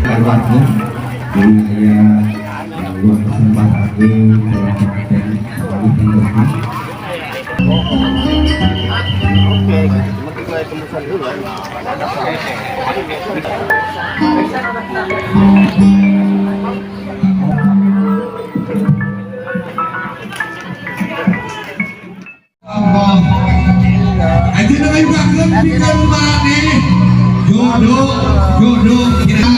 Keluarga jadi aya luar kesempatan ge kalau. Oke, cuma gue tembusan dulu. Allah. Ayeuna ngayugakeun pikeun maraneh jodoh jodoh kita.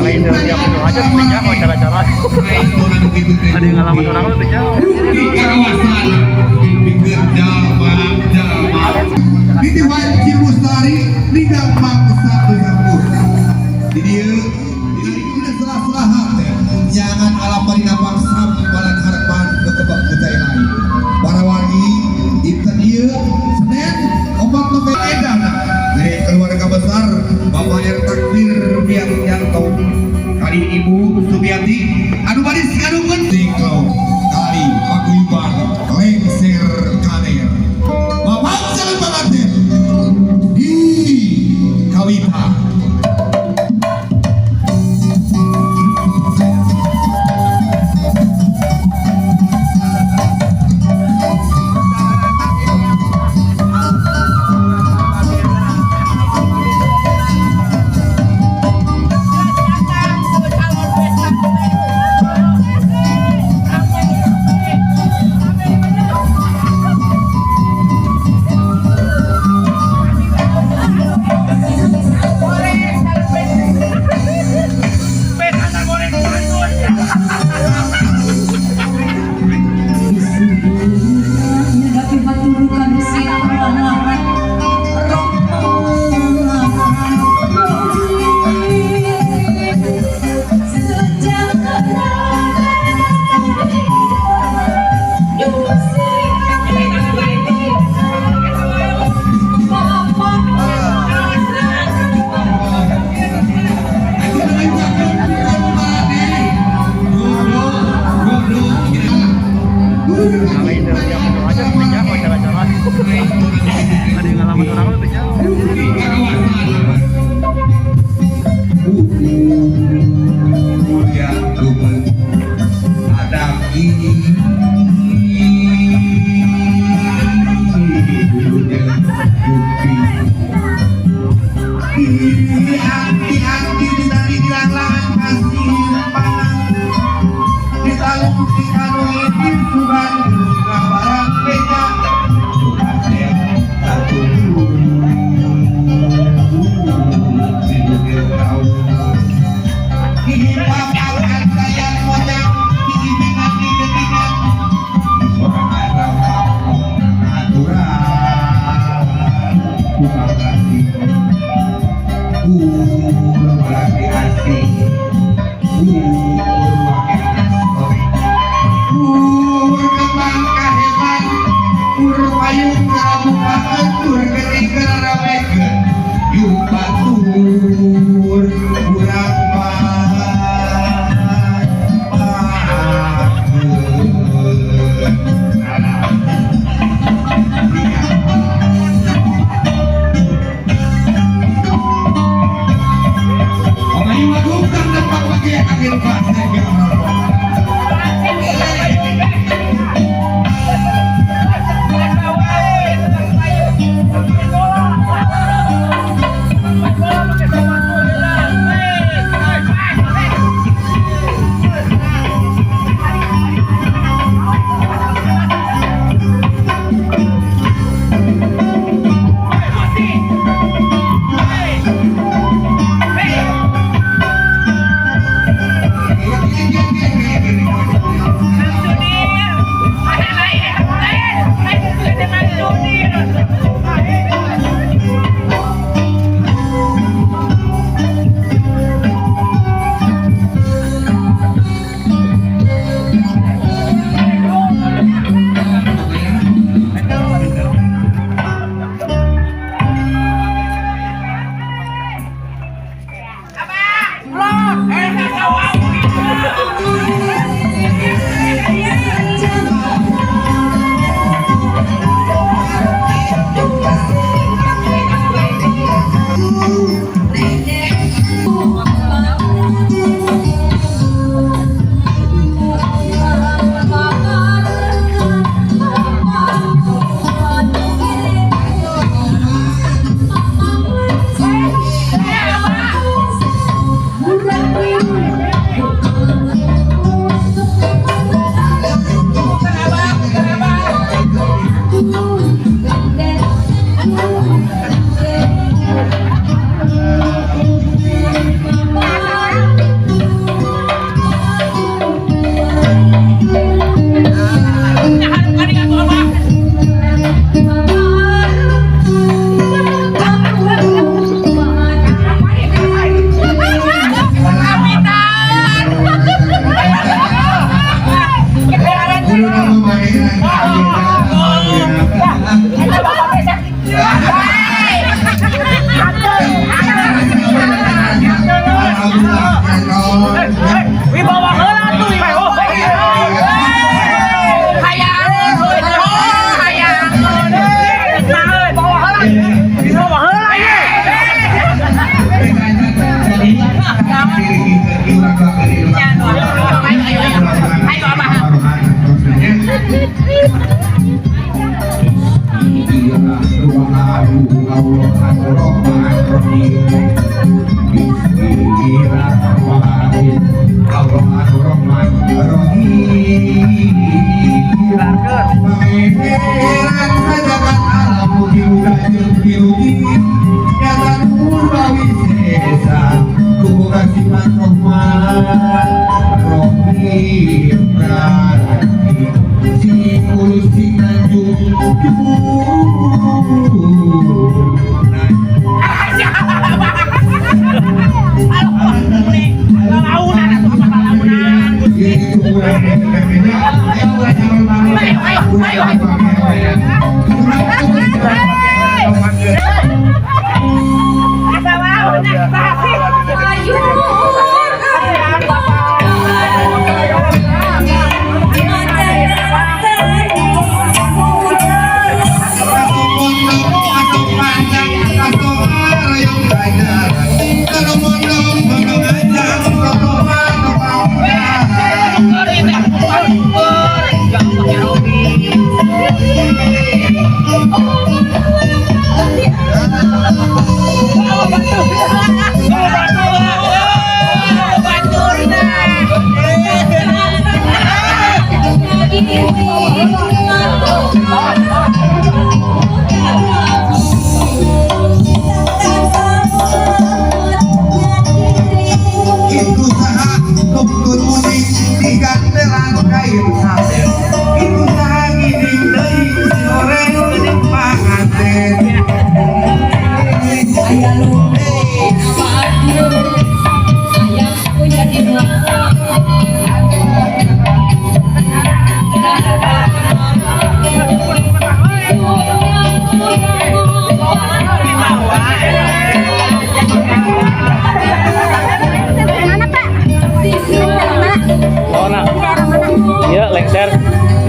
Lain dari yang penuh aja, sepinya mau cara-cara. Ada yang ngalaman orang lebih jauh. Di kawasan pikeun jalma-jalma. Di Wanci Mustari ninggal mangsa besar. Di dieu di dieu salah-salahan teh. Jangan ala parinapak sampalan harapan nu kebak ku cai lain. Para wargi dinten ieu Senin 4 November edana dari keluarga besar Bapak R Takbir Bianto kali Ibu Subiati anu baris ngadungan Singklo kali Paguyuban Lengser Kaler Bapak calon pengantin di Kawita. Lain dari yang penuh aja, sepinya mau cara-cara. Ada yang ngalaman orang lebih jauh. Mulia ada ini. Aki-aki dari langlangan kasih panang ditalung di kanu sugan barang beda satu.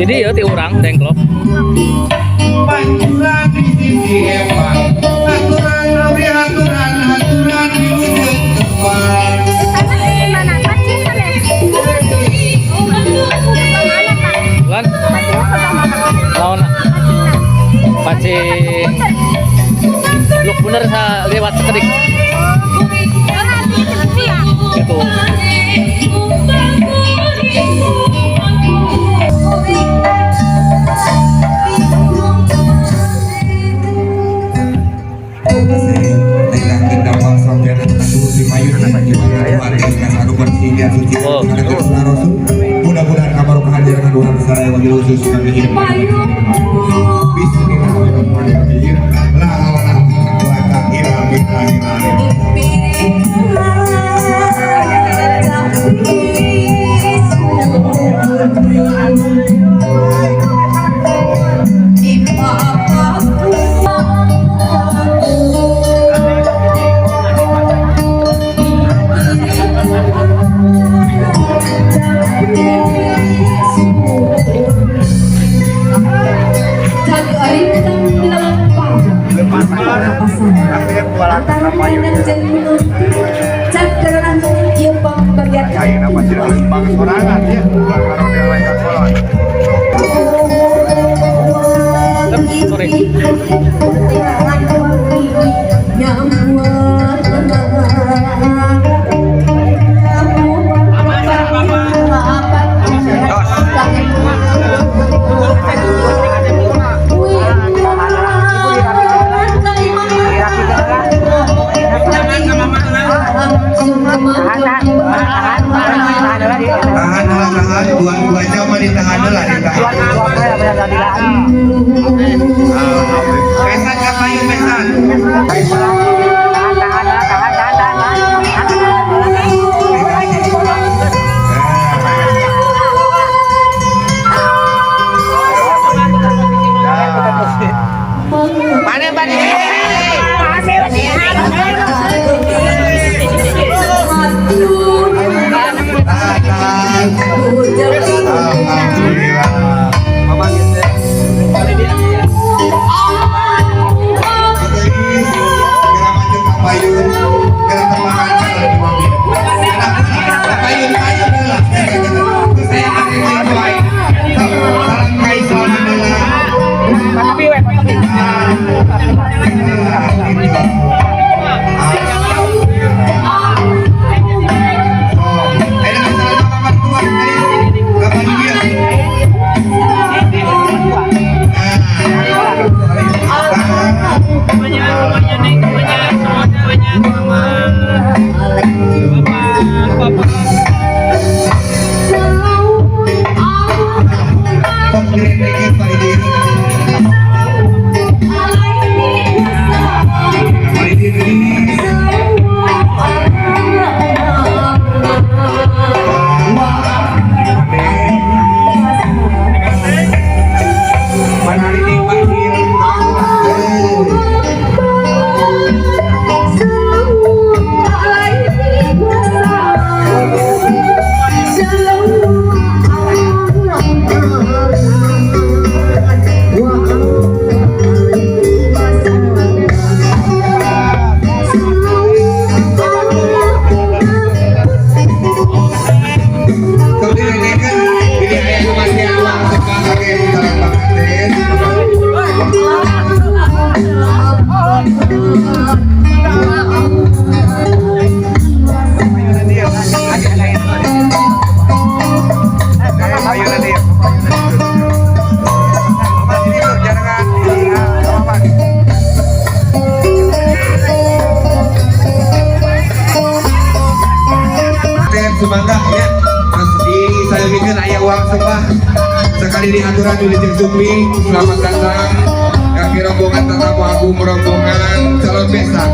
Jadi ya ti urang dengklok. Pancuran di sisi empang, aturan abi aturan aturan di ujung tembang. Lan, lawan pancing luk bener sa lewat sekedik gitu. Oh. Mudah-mudahan kabarokahan jarangan urang saraya wabil khusus kami hidup. Bismillahirrahmanirrahim. La haula wala quwata illa billahil aliyyil. Sorry. Tahan, tahan, tahan. 2 jam mah ditahan lah, ditahan. Pesan ka payu pesan. Tahan, tahan. Alhamdulillah. Geus, geura maju ka payun, geura tepangan ka di mobil. Payun, payun heula. Saya ane maju wae. Salam kai salam heula. Ayo salam bapak mertua, ayo. Bapak dia. Sok direndekeun Pak Idi. Pak Idi geulis. Mana ini Pak Gil? Sok direndekeun. Jadi aya kemasian uang sembah oge sareng panganten. Teh sumangga ya. Terus di sayogikeun aya uang sembah. Sekali di aturan Wilujeng Sumping, selamat datang kaki rombongan tetamu agung rombongan calon besan.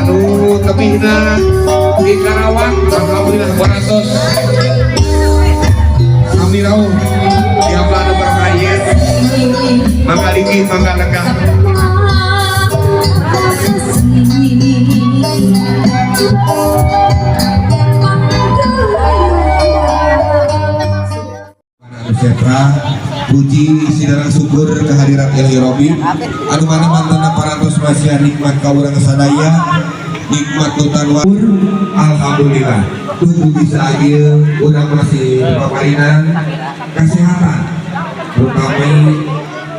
Anu tebihna di Karawang, alhamdulillah 200. Sami rawuh di anu berkah ieu. Mangga linggih, mangga lenggah. Sejahtera. Puji sidarang syukur kehadirat Ilahi Robbi anu mana mantana parantos masihan nikmat ka urang sadaya, nikmat nu tanwa. Alhamdulillah tunggu bisa ieu urang masih paparinan kesehatan, terutama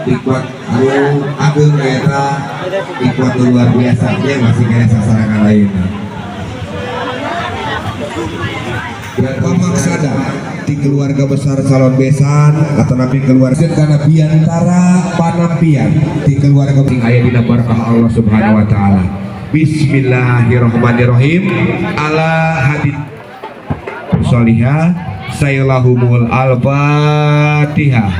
nikmat anu ageung eta nikmat nu luar biasa nya masih kena sasarangan lainnya. Pemaksada di keluarga besar calon besan atau napi keluarga karena biantara panampian di keluarga aya dina barkah Allah Subhanahu wa taala. Bismillahirrahmanirrahim. Ala hadis sholihah sayyalahumul al-fatihah.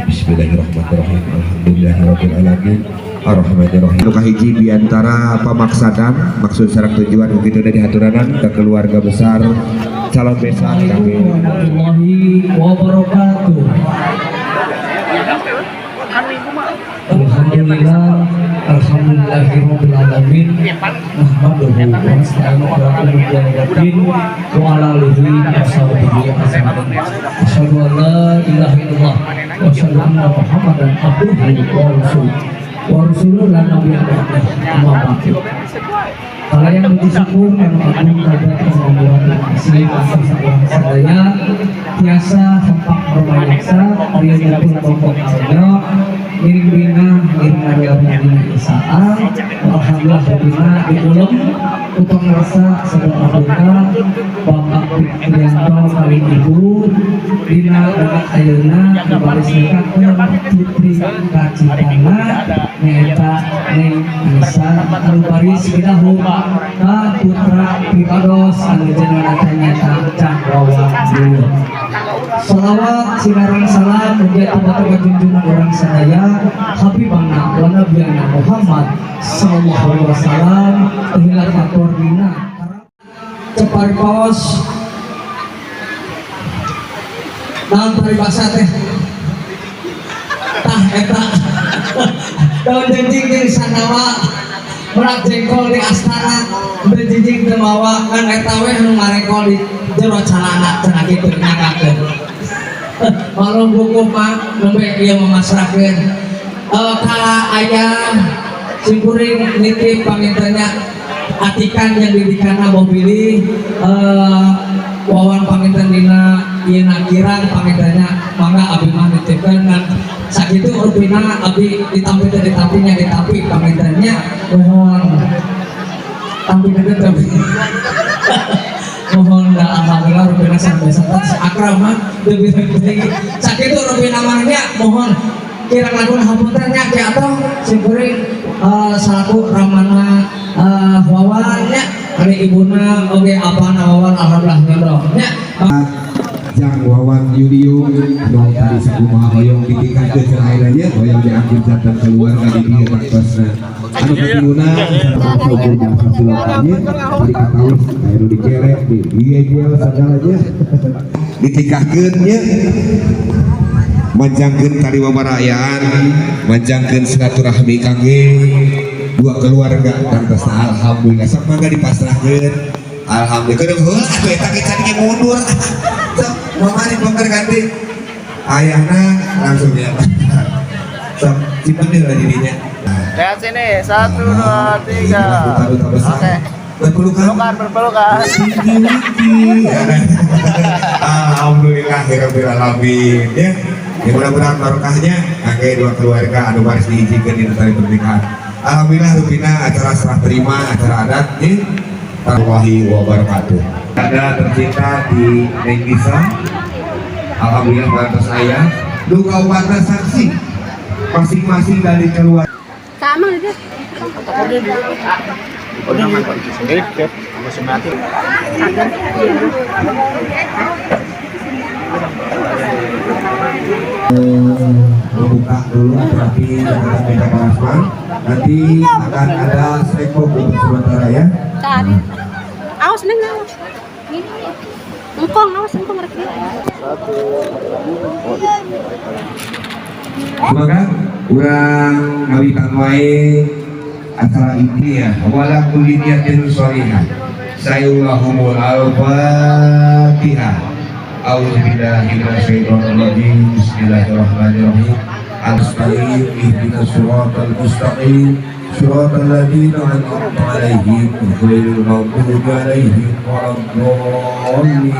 Bismillahirrahmanirrahim. Alhamdulillahirabbil alamin. Arrahmanirrahim. Nu kahiji biantara pamaksadan maksud sareng tujuan begitu dari haturanan ke keluarga besar calon besan kami. Warahmatullahi wabarakatuh. Alhamdulillah, alhamdulillahirabbil alamin. Nahmaduhu wa nasta'inuhu wa nu'minu wa ala alihi wa sahbihi ajma'in. Asyhadu an la ilaha illallah wa asyhadu anna Muhammadan abduhu wa rasuluh. Wa rasuluhu la nabiyya ba'dahu. Amma ba'du. Kalian puji syukur anu agung kabar kemampuan asli atas urang sadaya tiasa hempak rumayaksa rieun bongkok alnya ngiring bingah ngiring ngariung dina isaan. Alhamdulillah rupina diulem ku pangersa sadar abdina Bapak Prianto kali Ibu dina dekat ayeuna di baris nikakeun putri kacintana nyaeta Neng Anissa anu baris pidahu ka putra pribados anu jenengna teh nyaeta Cang Wawan. Salawat sinareng salam mugia tumata junjungan urang sadaya Habibana wa Nabiyana Muhammad sallallahu alaihi wasallam. Teu hilap hatur dina cepar paos naon paribasa teh tah eta daun jenjing jeung sanawa merak jengkol di astana teu jinjing teu mawa ngan eta we anu ngarekol di jero calana cenah kitu nyangkakeun. Malum buku mah nembe ieu memasrahkeun ka ayah simkuring nitip pangintennya atikan yang didikana mau pilih Wawan panginten dina ieu kirang pangintennya mangga abi mah nitipkeun ngan sakitu rupina abi ditampi teh ditampinya ditampi pangintennya mohon tampi teh tapi mohon da alhamdulillah rupina sampai saat akrab mah lebih lebih sakitu rupina mah nya mohon kirang langkung hapunten nya ki atau simkuring salaku ramana Wawan nya ari ibuna oge apana Wawan alhamdulillah nyondong nya. Jang Wawan Yulio dong tadi sakumaha hoyong ditingkatkeun cenah ayeuna nya hoyong diangkut jantan keluarga di dieu tangtosna anu katiluna sareng bahasa Sulawesi tadi katawis aya nu dikerek di diegel sagalanya ditingkahkeun nya manjangkeun tali wabarayaan manjangkeun silaturahmi kangge dua keluarga tangtosna. Alhamdulillah sok mangga dipasrahkeun. Alhamdulillah kedeung heula atuh eta ge can ge mundur sok mama dibongkar ganti ayahna langsung ya sok simpen deui dirinya. Lihat sini, satu, dua, tiga. Duta-duta besar. Oke. Berpelukan. Berpelukan, berpelukan. Wiki wiki. Alhamdulillah rabbil alamin ya. Ya mudah-mudahan barokahnya kangge dua keluarga anu baris diizinkan di tali pernikahan. Alhamdulillah rupina acara serah terima acara adat ya. Warahmatullahi wabarakatuh. Ada tercinta di Neng Nisa. Alhamdulillah bantos saya. Duka kaupatna saksi masing-masing dari keluarga. Sama aja. Membuka dulu terapi jabatan Beda Parasman. Nanti akan ada seko untuk sementara ya. Cari. Awas neng awas. Ini. Engkong awas engkong rek dia. Semoga urang ngawitan wae acara ini ya. Wala kulli niyatin sholihah. Sayullahumul al-fatihah. A'udzubillahi minasyaitonirrajim. Bismillahirrahmanirrahim. Al-mustaqim, ihdinas siratal mustaqim, siratal ladzina an'amta 'alaihim ghairil maghdubi 'alaihim waladdallin.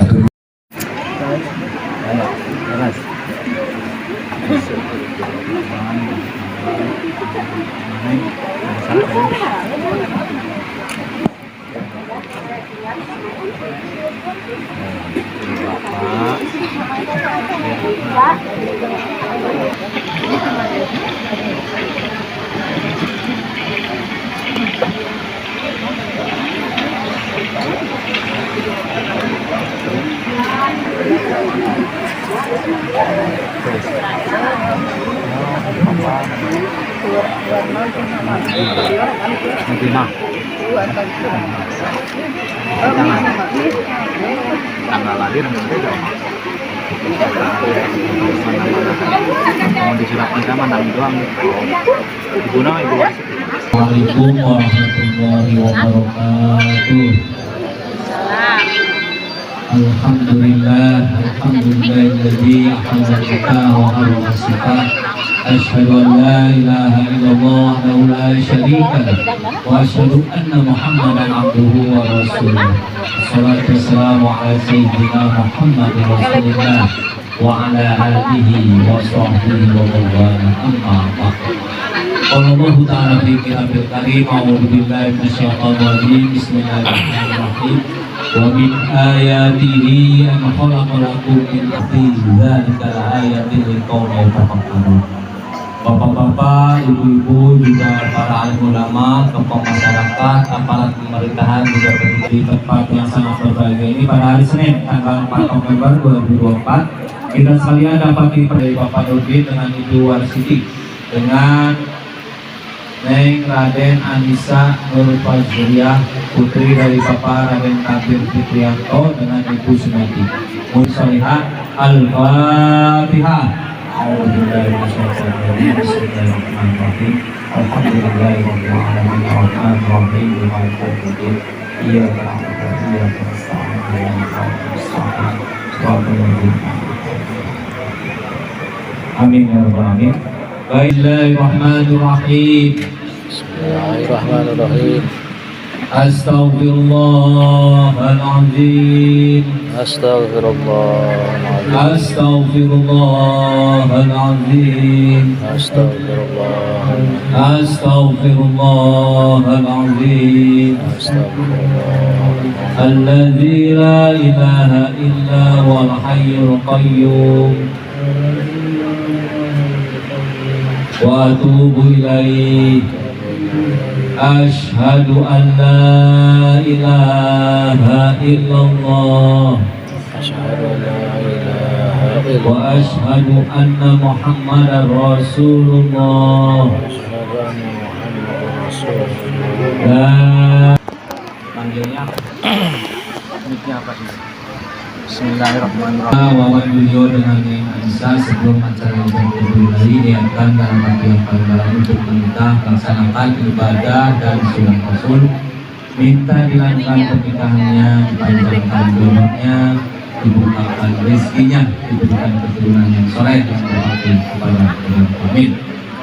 Atur. Jelas. Bapak. Madinah. Tanggal lahir beda. Mana-mana mau disurat nikah mah nami doang. Ibu nama ibu. Assalamualaikum warahmatullahi wabarakatuh. Alhamdulillah, alhamdulillahilladzi ahalla nikah wa harrama sifah. Asyhadu an la ilaha illallah wahdahu la syarika lah wa asyhadu anna Muhammadan abduhu wa rasuluh. Wassalatu wassalamu ala sayyidina Muhammadin rasulillah wa ala alihi wa sahbihi wa man wala, amma ba'd. Qala Allah Ta'ala fi kitabil karim, a'udzu billahi minasyaitonir rajim, bismillahirrahmanirrahim. Wa min ayatihi an khalaqa lakum min fi dzalika laayatin liqaumin yatafakkarun. Bapak-bapak, ibu-ibu, juga para alim ulama, tokoh masyarakat, aparat pemerintahan, juga di tempat yang sangat berbahagia ini pada hari Senin tanggal 4 November 2024, kita sekalian dapat dari Bapak Nurdin dengan Ibu Warsiti dengan Neng Raden Anissa Nur Fazriyah, putri dari Bapak Raden Kabir Fitrianto dengan Ibu Sumati. Solihah. Al-Fatihah. Bismillahirrahmanirrahim. Alhamdulillahirabbil alamin arrahmanirrahim maliki yaumiddin. Iyyaka na'budu wa iyyaka nasta'in ihdinas siratal mustaqim siratal ladzina. Amin ya rabbal alamin. Bismillahirrahmanirrahim. Bismillahirrahmanirrahim. Astaghfirullahalazim. Astaghfirullahaladzim. Astaghfirullahalazim. Astaghfirullahaladzim. Astaghfirullahalazim. Astaghfirullahaladzim. Alladzi la ilaha illa huwal hayyul qayyum. Wa atubu ilaih. Ashhadu an la ilaha illallah. Asyhadu an la ilaha illallah. Wa ashhadu anna Muhammadar Rasulullah. Asyhadu anna Muhammadar Rasulullah. La manggilnya Mic-nya apa sih? Bismillahirrahmanirrahim. Wawan Yulio dengan Neng Anissa, sebelum acara yang lagi niatkan dalam hati yang paling dalam untuk menikah, melaksanakan ibadah dan sunnah Rasul, minta dilanjutkan pernikahannya, dipanjangkan jodohnya, dibukakan rezekinya, diberikan keturunan yang soleh dan berbakti kepada Allah. Amin.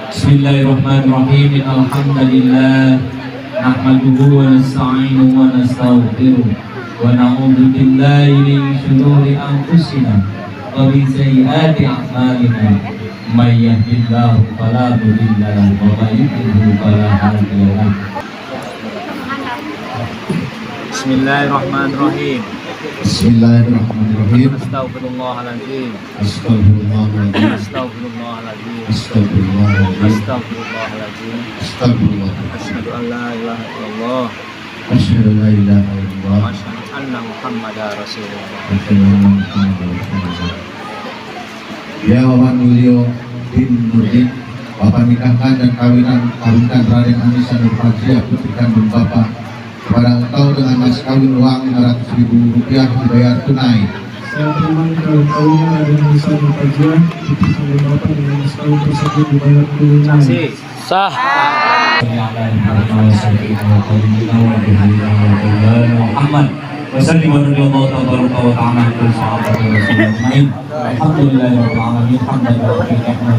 Bismillahirrahmanirrahim. Alhamdulillah nahmaduhu wa nasta'inuhu wa nastaghfiruh wa na'udzu billahi min syururi anfusina wa min sayyiati a'malina. May yahdihillahu fala mudilla lahu wa may yudlil fala hadiya lahu. Bismillahirrahmanirrahim. Bismillahirrahmanirrahim. Astaghfirullahaladzim. Astagfirullahaladzim. Astaghfirullahaladzim. Astagfirullahaladzim. Astaghfirullahaladzim. Astagfirullah. Asyhadu an la ilaha illallah. Asyhadu an la ilaha illallah. Wa asyhadu anna Muhammadar Rasulullah. Asyhadu anna Muhammadar Rasulullah. Ya Wawan Yulio bin Nurdin, Bapak nikahkan dan kawinkan Raden Anissa Nur Fajriah, putri kandung Bapak, kepada engkau dengan mas kawin uang Rp500.000 dibayar tunai. Saya terima nikah kawinnya Raden Anissa Nur Fajriah, putri kandung Bapak, dengan mas kawin tersebut dibayar tunai. Saksi. Sah. Muhammad. وسلم رضي الله تبارك وتعالى عن كل صحابة رسول أجمعين. الحمد لله رب العالمين حمدا يوافي نعمه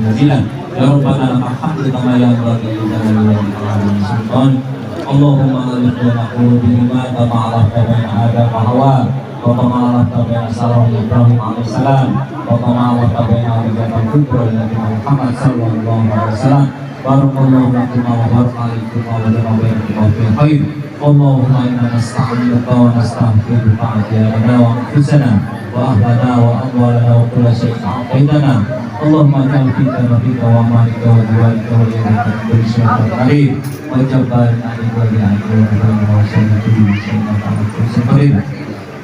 مزيدا. يا ربنا لك الحمد كما ينبغي لجلال وجهك وعظيم سلطانك. اللهم ألف بين قلوبهما كما ألفت بين آدم وحواء وكما ألفت بين سارة وإبراهيم عليه السلام وكما ألفت بين خديجة الكبرى نبينا محمد صلى الله عليه وسلم. بارك الله لكما وبارك عليكما وجمع بينكما في خير. اللهم إنا نستعينك ونستغفرك أدياننا وأنفسنا وأهلنا وأموالنا وكل شيء أعطيتنا. اللهم اجعل فيك وفيك ومالك وجوارك وليدك من كل شيء قريب وجبار عليك ولعليك وكفرنا وسلم كل شيء على كل شيء قدير.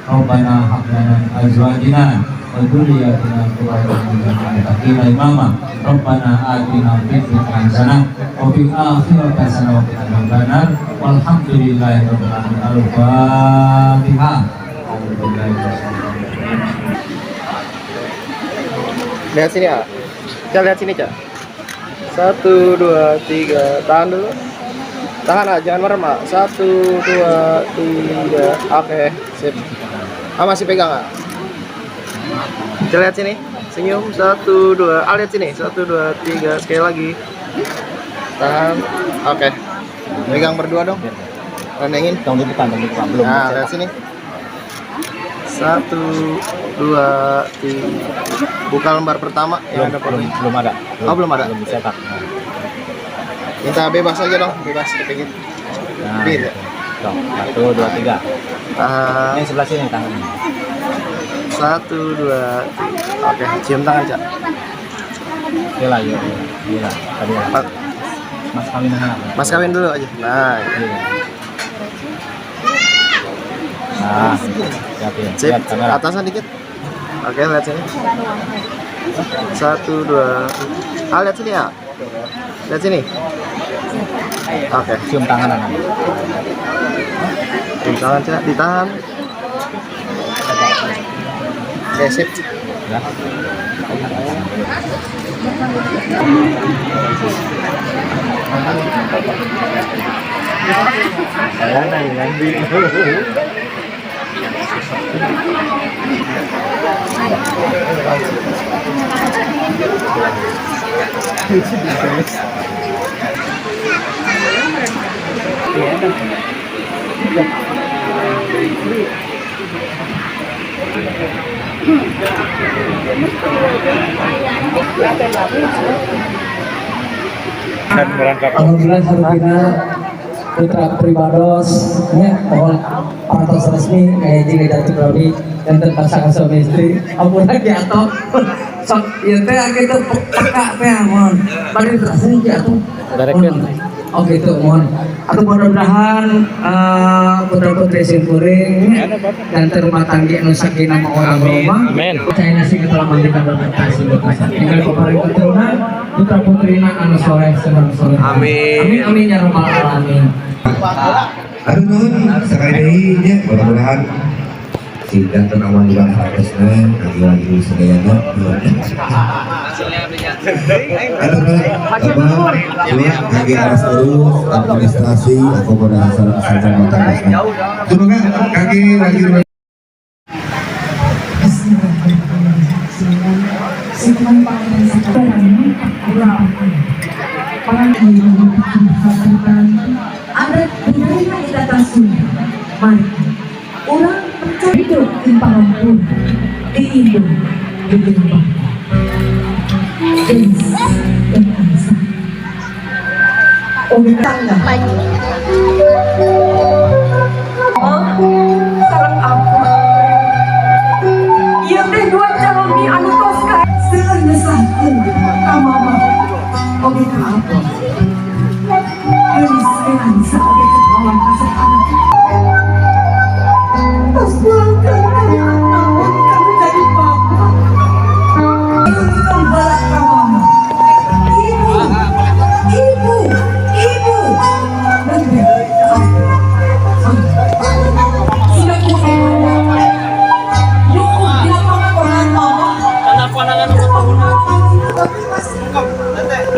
ربنا هب لنا من ازواجنا وذرياتنا قرة اعين واجعلنا اماما. ربنا آتنا في الدنيا حسنة وفي الآخرة حسنة وقنا عذاب النار. والحمد لله رب العالمين. الفاتحة. أعوذ بالله من الشيطان الرجيم. Lihat sini ya. Cak, lihat sini, Cak. Satu, dua, tiga. Tahan dulu. Tahan ah, jangan merem ah. Satu, dua, tiga. Oke, sip. Ah, masih pegang ah. Cak, lihat sini. Senyum. Satu, dua. Ah, lihat sini. Satu, dua, tiga. Sekali lagi. Tahan. Oke. Pegang berdua dong. Rendengin. Tong di depan, tong di depan. Belum. Nah, lihat sini. Satu, dua, tiga. Buka lembar pertama yang Belum, ada belum, fotonya. Belum ada. Oh, belum ada. Belum dicetak. Minta bebas aja dong, bebas kepingin. Nah, Bir, ya? Dong, satu, dua, tiga. Tahan. Ini sebelah sini tangannya. Satu, dua, tiga. Oke, cium tangan, Cak. Oke lah, yuk. Iya, tadi ya. Pak, Mas kawin anak. Mas kawin dulu aja. Nah, Iya. Nah, siap ya. Sip. Lihat kamera. Atasan dikit. Oke, lihat sini. Satu, dua. Ah, lihat sini ya. Lihat sini. Oke, Cium tangan anak. Cium tangan, Cak. Ditahan. Oke, sip. Ya. Saya nanya Alhamdulillah harupina putra pribados nya mohon parantos resmi kayak jika jatuh prodi dan pasangan suami istri. Ampun lagi atau sok ieu teh kitu peka teh mohon bari terasa atuh. Berekeun. Oh gitu, mohon atau mudah-mudahan putra putri simkuring dan rumah tangga nu sakinah mawaddah warahmah. Amin. Saya nasi telah mandikan berkasih tinggal kepada keturunan putra putrina anu soleh senang soleh. Amin. Amin amin ya rabbal alamin. Aduh nuhun sekali deui nya, mudah-mudahan si janten aman juga hartosna kangge lagi sadayana. Aduh nuhun Bapak dua kangge aras urus administrasi akomodasi sareng sareng matanggasna. Semoga kangge lagi. Bismillahirrahmanirrahim. Adat budaya kita Sunda. Mari, orang percaya hidup di Pangampun, di Indo, di Lembang. Gelis dan Ansa. Oh, tangga. Oh, sareng aku. Ieu teh dua jalmi anu tos ka Seueur nyesahkeun ka mama. Oge ka apa? Gelis dan Ansa oge kawan kasih anak. Tos pulangkeun kana naon kamu jadi papa. Ibu balak ka mama. Ibu, ibu, ibu. Dan sudah kuat. Yuk, dina pangakonan mama.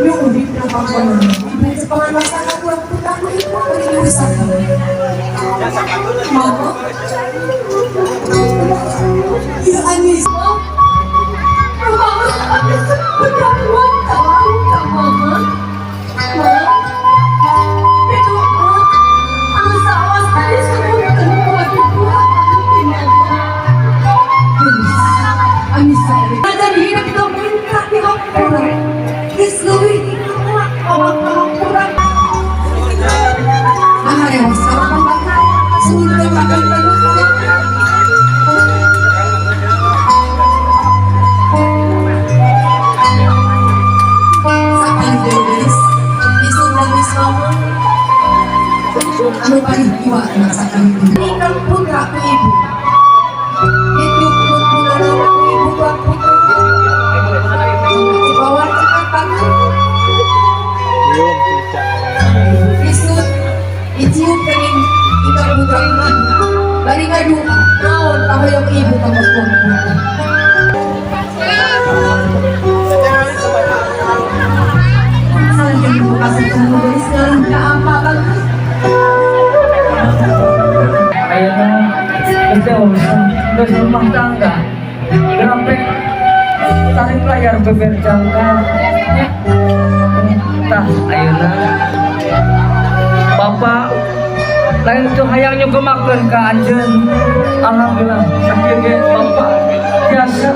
Yuk, dina pangakonan. Ibu sepangan masakan buat putraku ibu beri. Ya Anis. Mama, Anu paristiwa masakan itu. Putra ku ibu. Itu putra ku ibu tuan putra. Bawah cekatan. Isut, icium kening ikang putra iman. Bari ngadu naon pahoyong ibu ka tuan putra. Saking kasih nulis ngalih ka apa bagus. Ayeuna geus rumah tangga sampai tarik layar beber jangka tah ayeuna bapak lain tuh hayang nyugemakeun ka anjeun. Alhamdulillah sakieu ge bapak biasa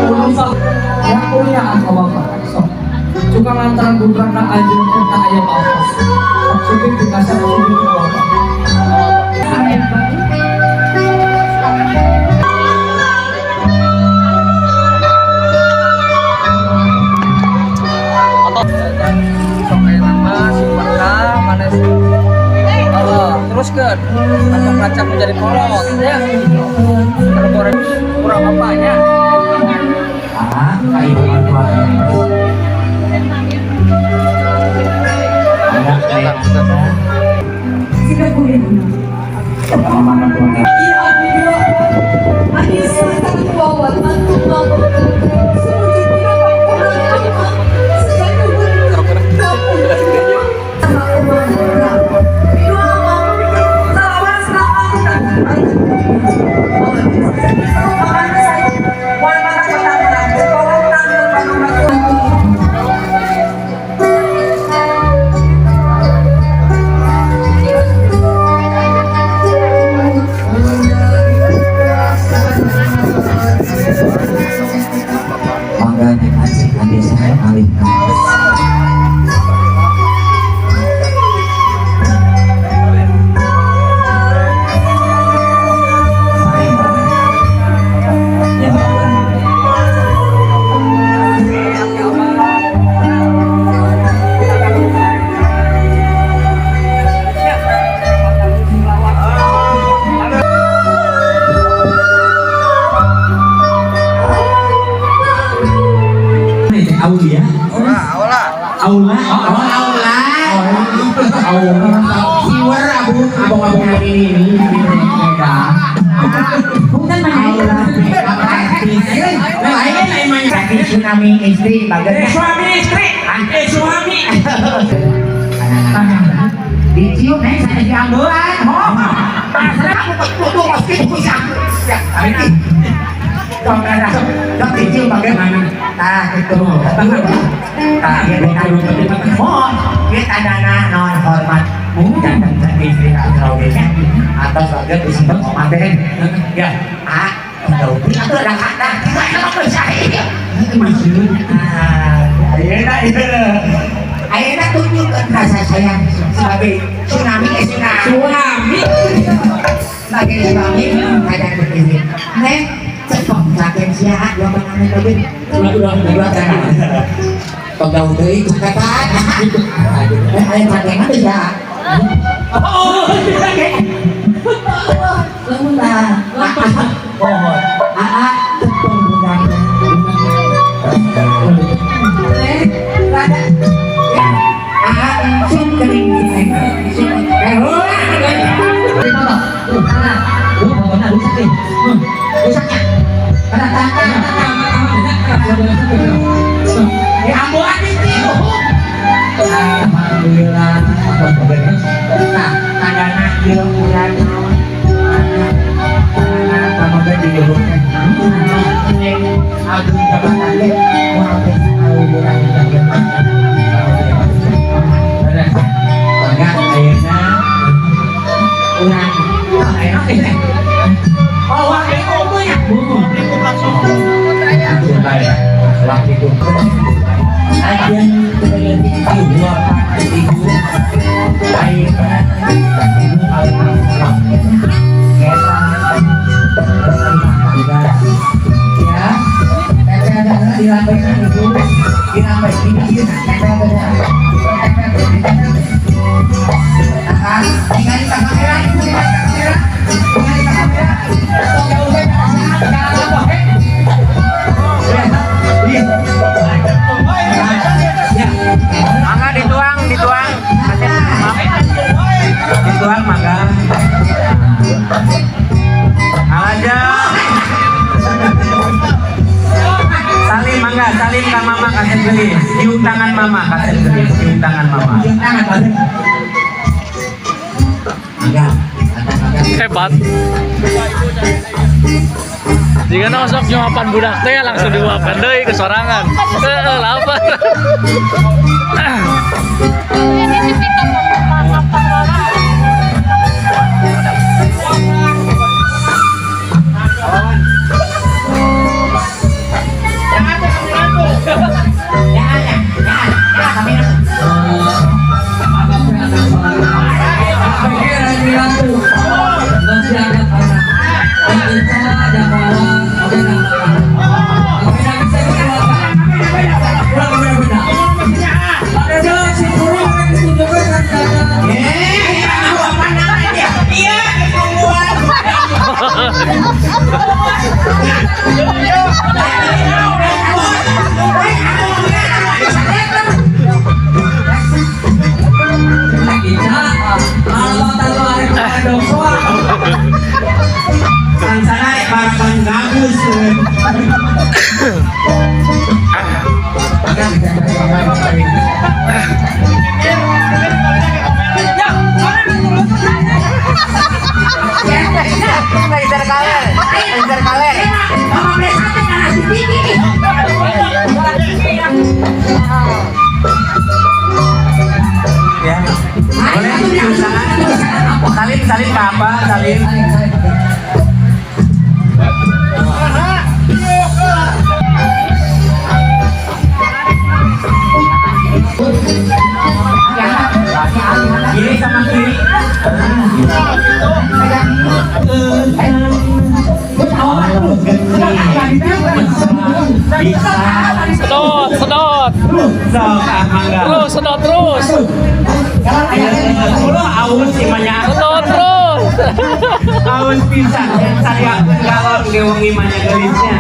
rumah yang punya ka bapak sok suka lantaran putra ka anjeun teh tah aya bapak sok supir dikasih supir ka bapak. Teruskan atau kacang menjadi kolot ya kalau goreng kurang apanya Suami istri bagus. Suami istri, suami. Dicium nih saya diambulan. Oh, dicium bagaimana? Nah, gitu. Nah, kita dana non hormat. Jangan istri atau atau sebagai disebut omaten. Ya, ah, atau ada ada. Ayeuna tunjukkan rasa sayang sebagai tsunami suami sebagai suami ada istri neng cepok saking sia dua pengamen lebih dua kan pegawai deui cakatan aya cakeng mah ya oh lamun tah pohon aa tepung bunganya. Alhamdulillah. Nah, Urang. Enak eh. Oh, waalaikumsalam ya. Mangga dituang, dituang. Dituang mangga. Aja. Salim mangga, salim ka mama kasih gelis. Cium tangan mama kasih gelis, cium tangan mama. Mangga. Hebat. Jika masuk nyuapan budak teh langsung diuapan deui ke sorangan. Heeh, lapar. Ya. Boleh cium tangan. Salim, salim ke apa? Salim. Kiri sama kiri. Sedot, sedot. Terus, sedot terus. Sedot terus. Aun pisan, saya galon gewengi manya gelisnya.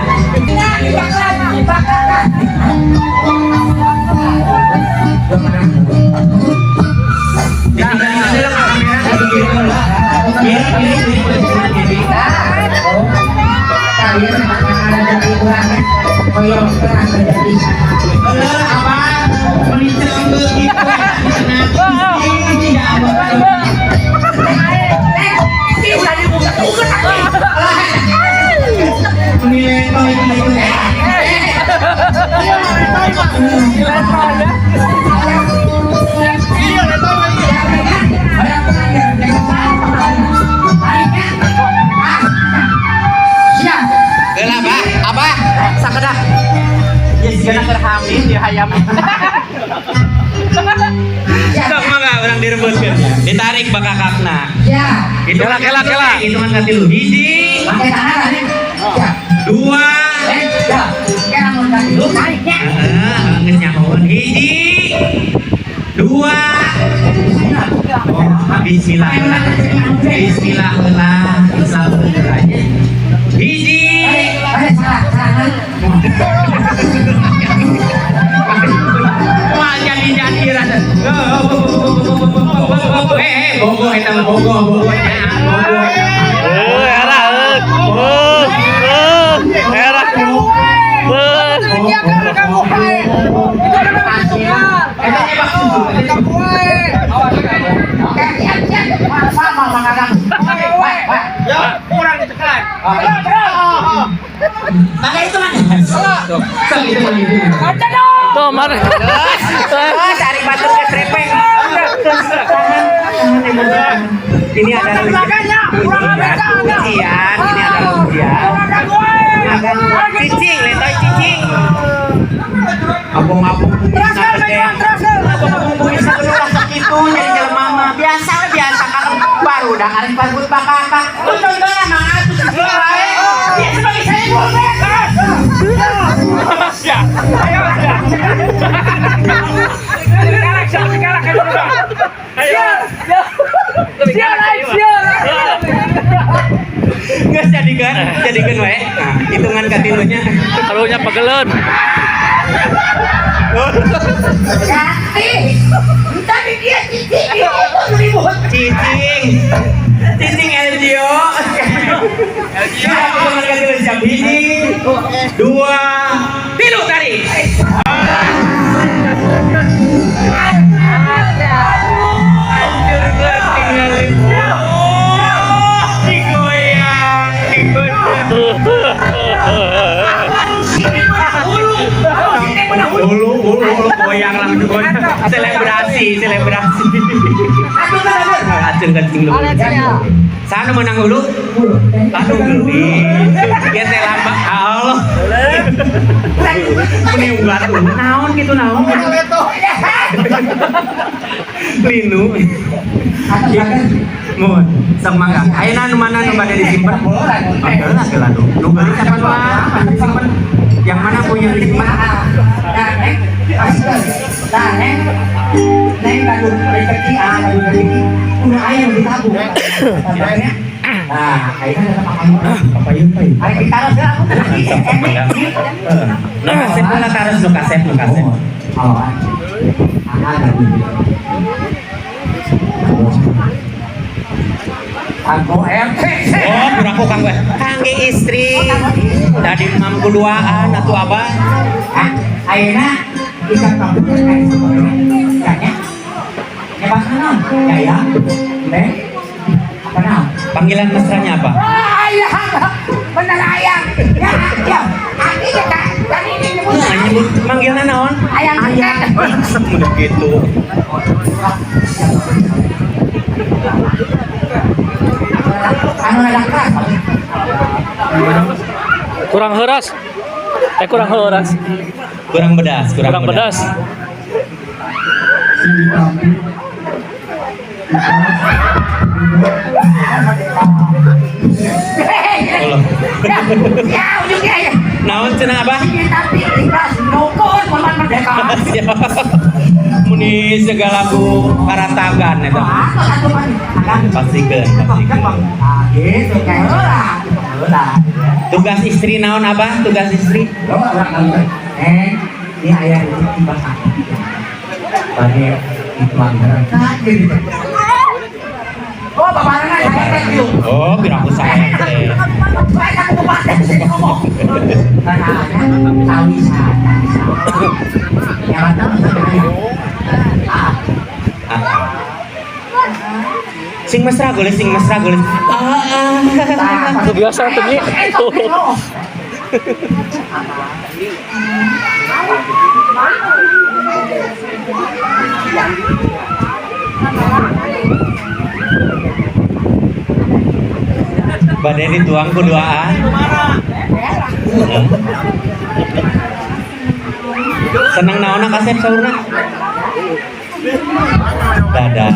Sok mangga urang direbutkeun. Ditarik bakakakna. Ya. Kela kela kela. Hitungan ka tilu. Hiji. Dua. Heeh, geus nyahoan. Hiji. Dua. Oh, bismillah. Bismillah heula. Islam heula. Hiji. Wah, jadi-jadi rasa. Bogo eta mah bogo, bogo nya, bogo. Era. Era. Maka itu mana? Tuh, mana? Cari batu ke trepeng. Ini adalah ujian, ini adalah ujian. Cicing, letoy cicing. Abong-abong abong-abong bisa ulah sakitu nyari jelema mah. Biasa we, biasa kalau baru dah arek pagut bakakak. Contohna mang atuh cicing wae. Dia sebagai saya boleh. Ya, ayo ya. Sekarang, sekarang kan udah. Ayo. Sial, sial. Geus jadikeun, jadikeun we. Nah, hitungan katilunya. Karunya pegelen. Ganti. Tadi dia cicing, dia itu ribut. Cicing. Cicing Elgio. Siap, hitungan katilu siap. Hiji, dua, tilu tarik. Hancur banget tinggalin. Oh, digoyang, digoyang. Ulu, ulu, ulu, goyang langsung goyang. Selebrasi, selebrasi. Acung kencing lu. Sana menang dulu. Aduh geulis. Ieu teh lambang Allah. Meni unggat naon gitu naon. Linu. Mun, sok mangga. Ayeuna nu mana nu bade disimpen? Oh, heula heula nu. Nu geulis apa nu disimpen? Yang mana punya disimpen? Nah, Neng, nah, Neng, Neng gaduh rezeki, ah, gaduh rezeki, udah aya nu ditabung. Nah, ayeuna ada papayun. Papayun, papayun. Arek ditaros heula aku. Sok mangga. Nu kasep heula taros nu kasep, nu kasep. Oh, ah, gaduh. Aku RT. Oh, piraku kanggo kangge istri. Tadi mam kuduaan atuh abah. Ah, ayeuna ikan kampung kayak sebenarnya. Ya, ya naon? Ya ya. Neng. Apa naon? Panggilan mesranya apa? Ah, ayah, bener ayang. Ya, ya. Aki ya kak, kan ini nyebut Nah, nyebut manggilna naon? ayang ayang. Udah gitu. Anu ada keras. Kurang heuras. Eh kurang heuras. Kurang bedas, kurang, Kurang pedas. Allah. Ya, ujungnya ya. Naon cenah abah? Ini tapi ikhlas nukun paman merdeka. Siap. Muni segala lagu karatagan eta. Apa satu man? Pastikeun, pastikeun. Ah, gitu kayak heula, heula. Tugas istri naon abah? Tugas istri? Lo orang kamu. Eh, ini ayah rezeki bapak. Bagi itu anggaran. Gitu. Oh, bapaknya saya thank you. Oh, piraku saya teh. Baik aku bupati sini ngomong. Karena tawisa, tawisa. Ya mantap. Ah, Ah. Sing mesra geulis, sing mesra geulis. Ah, ah. Itu biasa tuh Nyi. Bade dituang ku duaan. Seneng naonna kasep saurna? Dadah.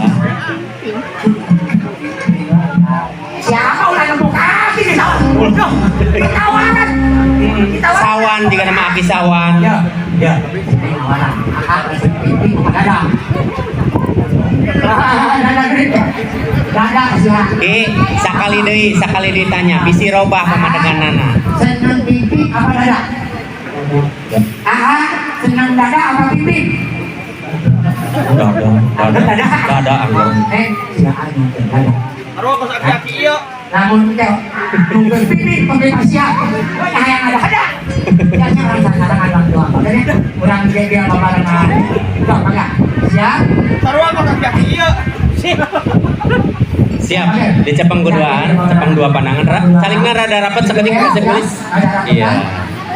Siapa ulah nembok api di sawah? Loh, ditawaran. Ditawaran. Sawan jika nama Aki Sawan. Ya, ya. Ditawaran. Akak pipi dadah. Dadah gede. Dadah sia. Eh, sakali deui tanya, bisi robah pamadeganana. Senang pipi apa dada? Aha, senang dada apa pipi? Dada, dada, dada anggur. Eh, silakan nonton dada. Namun teh nunggu pipi pemerintah siap. Wah, yang ada ada. Ya, orang sekarang ada doa. Makanya orang dia dia babarengan. Udah, mangga. Siap? Siap, dicepeng kuduaan, cepeng dua pandangan. Salingna rada rapat sakedik kasep gelis. Iya.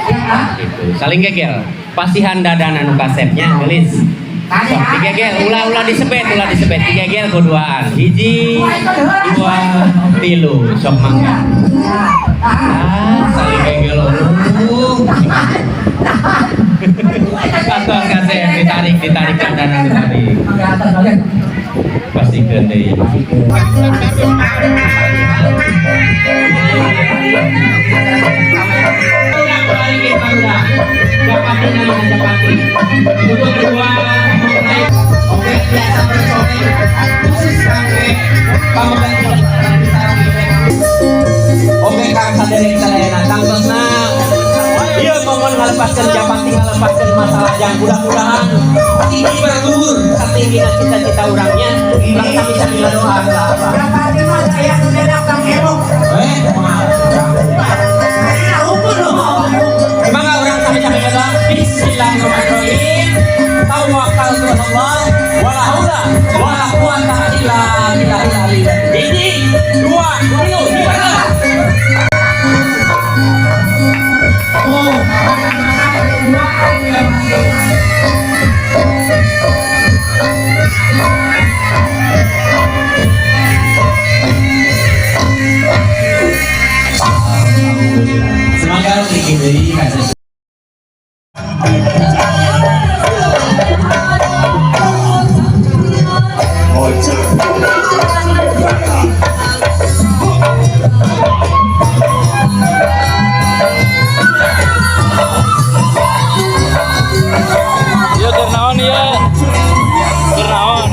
Ya, ah. Gitu. Saling geger. Pasihan dadana nu kasepnya gelis. Sok digegel, ulah-ulah disebet, ulah disebet, digegel ku duaan. Hiji, dua, tilu, sok mangga. Ah, saling gegel ulung. Atos kasih ditarik, ditarik candana ditarik. Pasti deui. Oke, biasa bersore khusus kangge pamegan. Oke, Kang, saderek sadayana, tangtosna ieu momen ngalepaskeun japati, ngalepaskeun masalah yang mudah-mudahan tinggi berluhur satinggina cita-cita urangnya. Urang sami-sami ngadoa lah apa. Berapa mah saya sudah Kang Emo. Eh, emang urang sami-sami ngadoa. Bismillahirrahmanirrahim. Tawakkaltu Allah wala haula wala quwata illa billahil aliyyil. Hiji, dua, tilu, tiga. Oh. Semoga bikin deui kasus. Iya, keur naon ieu? Keur naon?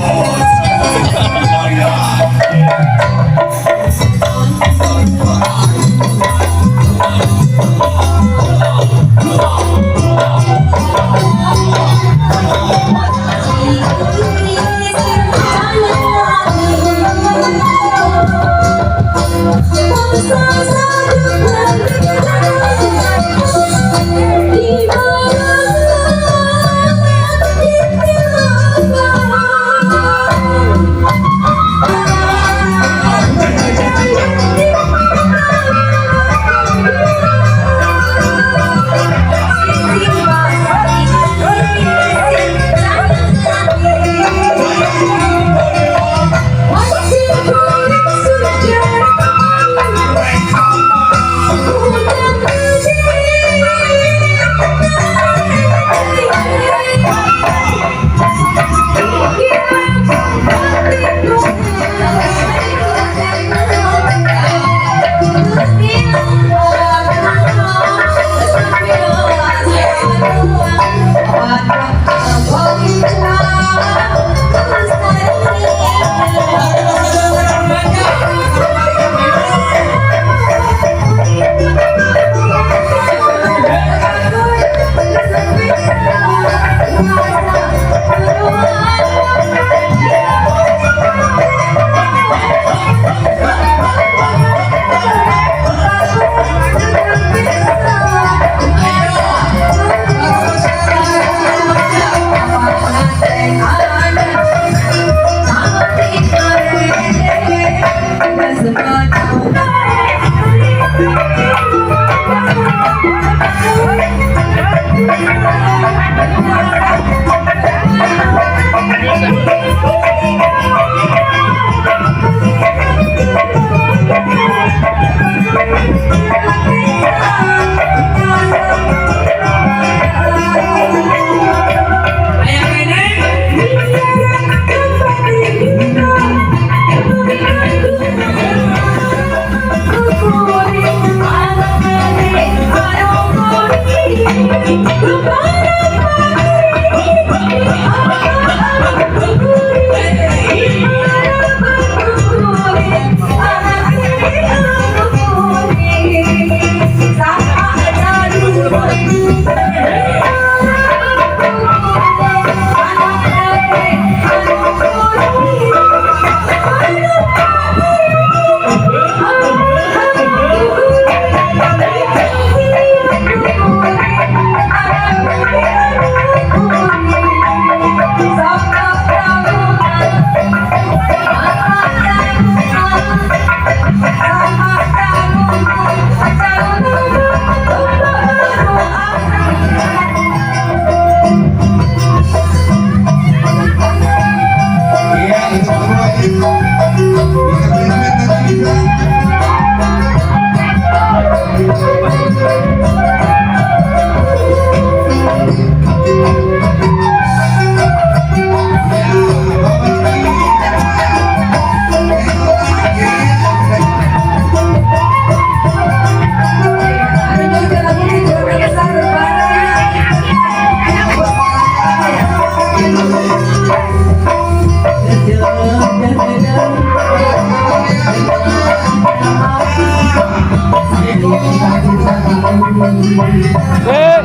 Eh.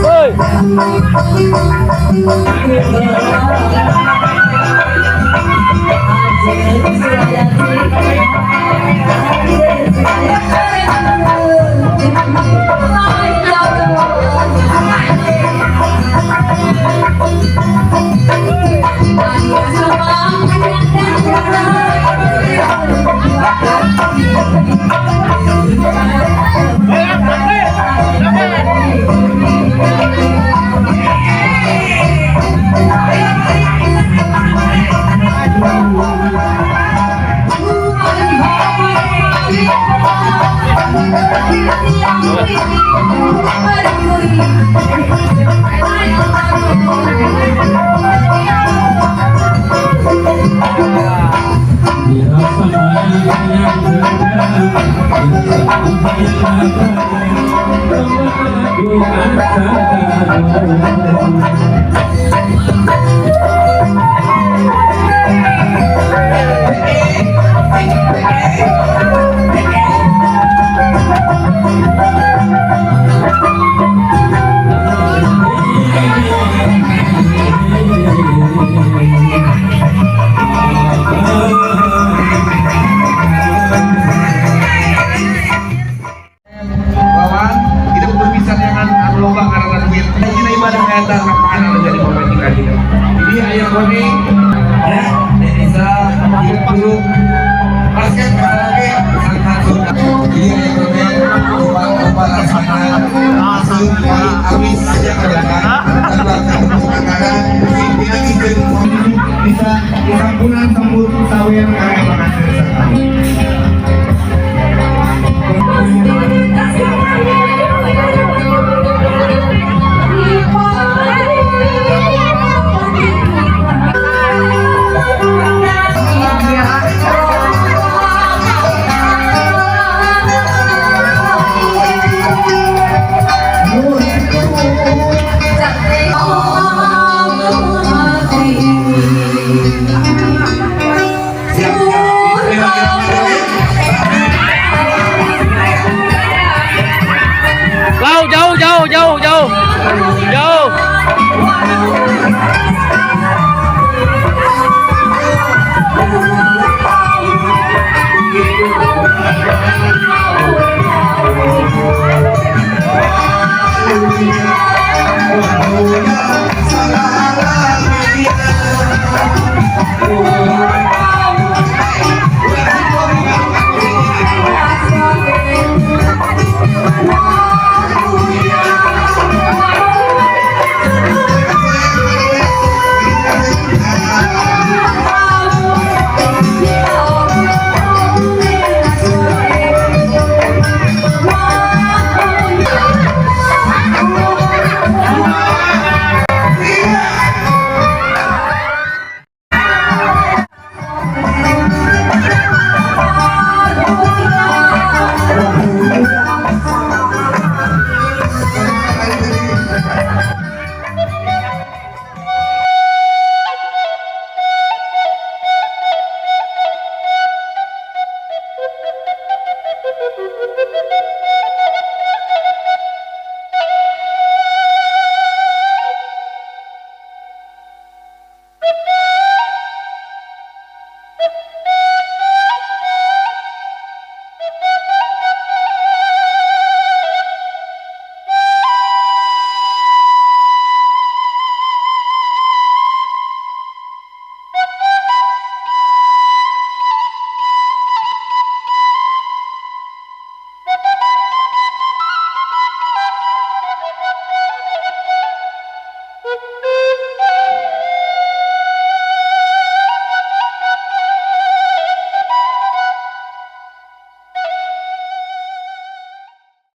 Woi.